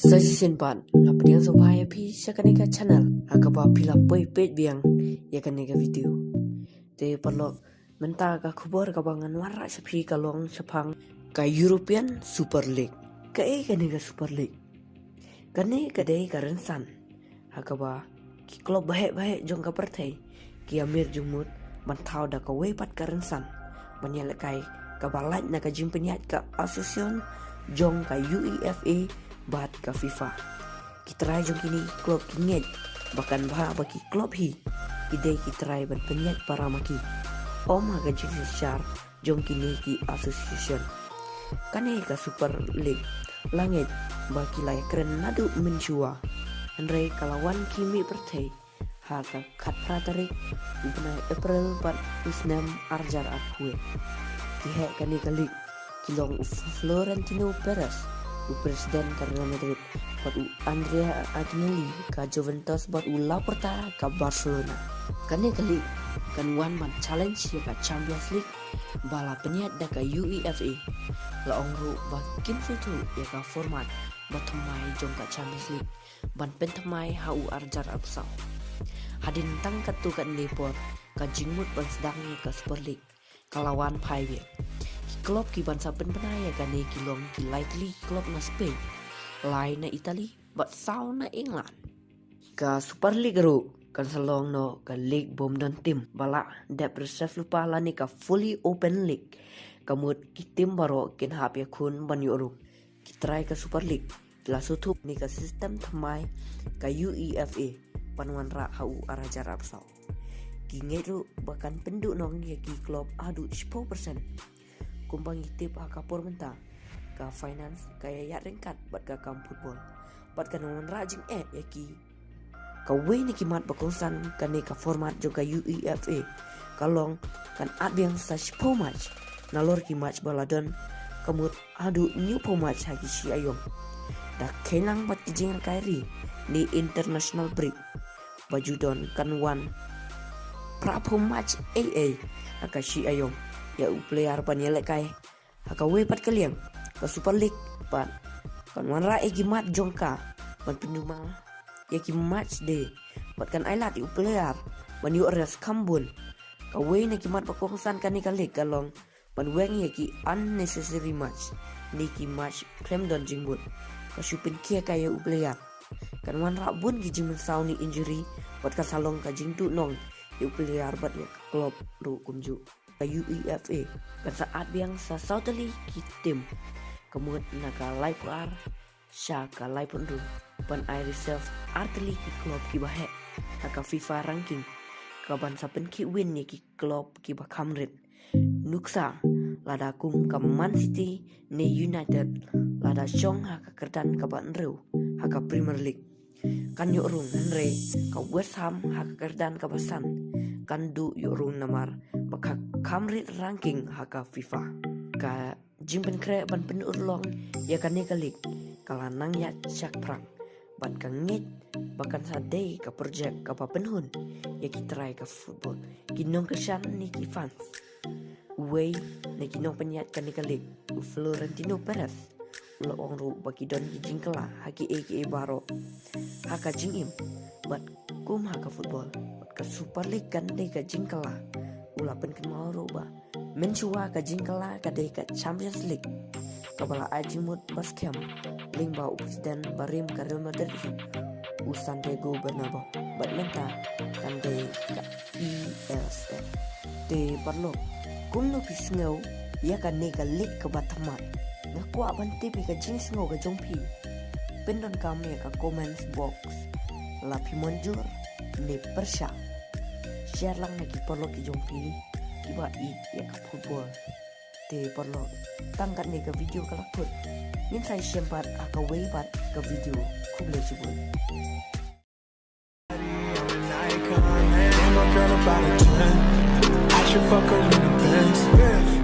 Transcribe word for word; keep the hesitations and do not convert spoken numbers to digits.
Sa shisien pat nga pdiang sngewbha ïa phi sha kane ka channel ha kaba phi la poi peit biang ïa kane ka video. Te paralok, mynta ka khubor kaba ngan wanrah sha phi ka long shaphang ka European Super League. Kaei kane ka Super League? Kane ka dei ka rynsan ha kaba ki klub baheh baheh jong ka pyrthei ki ïamir jingmut ban thaw da kawei pat ka rynsan ban ïalehkai kaba lait na ka jingpynïaid ka association jong ka UEFA bad ka FIFA. Ki trai jong kine ki klub ki ngeit ba kan bha ba ki klub hi ki dei ki trai ban pynïaid para ma ki, ym ha ka jingsynshar jong kine ki association. Kane ka Super League la ngeit ba ki la ïakren naduh mynshuwa, hynrei ka la wan khie mih pyrthei ha ka khatphra tarik u bnai April bad u snem arhajar arphew. Ki heh kane ka league ki long u Florentino Perez, u president ka Real Madrid, bad u Andrea Agnelli ka Juventus bad u Laporta ka Barcelona. Kane ka league kan wan ban challenge ïa ka Champions League ba la pynïaid da ka UEFA. La ong ruh ba kim sngewthuh ïa ka format ba thymmai jong ka Champions League ban pynthymmai ha u arhajar arphew saw. Hadien tang katto katne por ka jingmut ban sdang ïa ka Super League ka la wan phai biang. Ki klub ki ban sa pynbna ïa kane ki long ki lai tylli ki klub na Spain, lai na Italy bad saw na England. Ka Super League ruh kan sa long noh ka league bym don tim ba lah dep reserve lypa lane ka fully open league. Ka mut ki tim baroh kin hap ïakhun ban ïoh rung. Ki trai ka Super League ki la sngewthuh ne ka system thymmai ka UEFA ban wanrah ha u arhajar arphew saw. Ki ngeit ruh ba kan pynduhnong ïa ki klub haduh shiphew percent. Kumba ngi tip ha ka por mynta, ka finance ka ïaid ryngkat bad ka kam football bad kan wanrah jingeh ïa ki. Kawei na ki mat ba kongsan kane ka format jong ka UEFA ka long kan ap biang sa shiphew match. Nalor ki match ba la don ka mut haduh hynñiewphew match ha ki shi aïom. Da kheiñ lang bad ki jingrkai ri ne international break ba ju don, kan wan phraphew match ei ei ha ka shi aïom ïa u player ban ïalehkai. Ha kawei pat ka liang, ka Super League pat kan wanrah ïa ki mat jong ka ban pynduna ïa ki match day bad kan ailad ïa u player ban ïoh rest kham bun. Kawei na ki mat ba kongsan kane ka league ka long ban weng ïa ki unnecessary match ne ki match khlem don jingmut. Ka shu pynkhia kai ïa u player. Kan wanrah bun ki jingmynsaw ne injury bad kan sa long ka jingduhnong ïa u player bad ïa ka klub ruh kumjuh. Ka UEFA kan sa ap biang sa saw tylli ki tim, ka mut na ka laiphew ar sha ka laiphew hynriew, ban ai reserve ar tylli ki klub kiba heh ha ka FIFA ranking, ka ban sa pynkhih win ïa ki klub kiba kham rit. Nuksa, lada kum ka Man City ne United, lada shong ha ka kyrdan kaba hynriew ha ka Premier League, kan ïoh rung, hynrei ka West Ham ha ka kyrdan kaba san kan duh ïoh rung namar ba ka kham rit ranking ha ka FIFA. Ka jingpynkhreh ban pynurlong ïa kane ka league ka la nang ïaid shaphrang bad ka ngeit ba kan sa dei ka project kaba pynhun ïa ki trai ka football, ki nongkyrshan ne ki fans. Uwei na ki nongpynïaid kane ka league, u Florentino Perez, u la ong ruh ba ki don ki jingkylla ha kiei kiei baroh ha ka jingim bad kum ha ka football, bad ka Super League kan dei ka jingkylla. U la pynkynmaw ruh ba mynshuwa ka jingkylla ka dei ka Champions League, kaba la ai jingmut ba skhem lyngba u president barim ka Real Madrid hi, u Santiago Bernabeu, bad mynta kan dei ka E L C. Te paralok, kumno phi sngew ïa kane ka league kaba thymmai? Nga kwah ban tip ïa ka jingsngew ka jong phi. Pyndonkam ïa ka comments box, la phi mynjur ne pyrshah. Share lang ha ki paralok ki jong phi kiba ïeit ïa ka football. Te paralok, tang katne ka video ka la kut. Ngin sa ïashem pat ha kawei pat ka video. Khublei shibun. I should fuck her in the Benz.